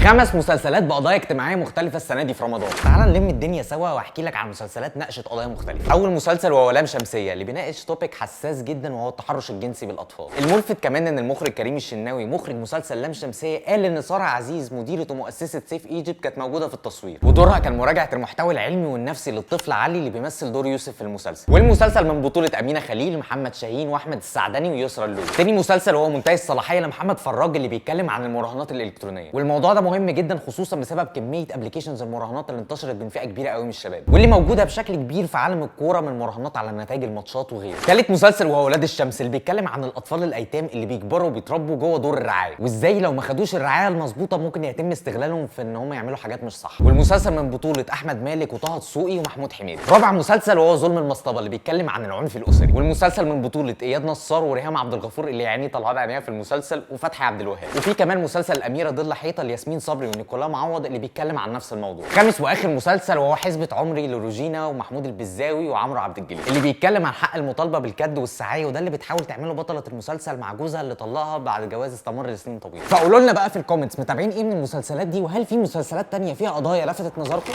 خمس مسلسلات بقضايا اجتماعية مختلفة السنة دي في رمضان. تعال نلم الدنيا سوا واحكي لك عن مسلسلات ناقشت قضايا مختلفه. اول مسلسل وهو لام شمسيه، اللي بيناقش topic حساس جدا وهو التحرش الجنسي بالاطفال. الملفت كمان ان المخرج كريم الشناوي مخرج مسلسل لام شمسية قال ان ساره عزيز مديره ومؤسسة Safe Egypt كانت موجودة في التصوير، ودورها كان مراجعه المحتوى العلمي والنفسي للطفل علي اللي بيمثل دور يوسف في المسلسل. والمسلسل من بطوله امينه خليل، محمد شاهين، واحمد السعدني، ويسرا اللوزي. تاني مسلسل هو منتهي الصلاحية لمحمد فراج، اللي بيتكلم عن المراهنات الالكترونية، والموضوع ده مهم جدا خصوصا بسبب كمية applications المراهنات اللي انتشرت بين فئة كبيرة قوي من الشباب، واللي موجودة بشكل كبير في عالم الكورة من مراهنات على نتائج الماتشات وغيره. ثالث مسلسل وهو ولاد الشمس، اللي بيتكلم عن الاطفال الايتام اللي بيكبروا وبيتربوا جوه دور الرعاية، وازاي لو ما خدوش الرعاية المظبوطه ممكن يتم استغلالهم في ان هم يعملوا حاجات مش صح. والمسلسل من بطوله احمد مالك وطه دسوقي ومحمود حميده. رابع مسلسل وهو ظلم المصطبه، اللي بيتكلم عن العنف الاسري، والمسلسل من بطوله اياد نصار وريهام عبد الغفور اللي يعني طلعان عينيها في المسلسل، وفتحي عبد الوهاب. وفي كمان مسلسل الاميرة ضل حيطة لياسمين صبري ونيكولا معوض اللي بيتكلم عن نفس الموضوع. خامس واخر مسلسل وهو حسبة عمري لروجينا ومحمود البزاوي وعمرو عبد الجليل، اللي بيتكلم عن حق المطالبة بالكد والسعايه، وده اللي بتحاول تعمله بطلة المسلسل مع جوزها اللي طلقها بعد جواز استمر لسنين طويلة. فقولوا لنا بقى في ال comments متابعين ايه من المسلسلات دي، وهل في مسلسلات تانية فيها قضايا لفتت نظركم؟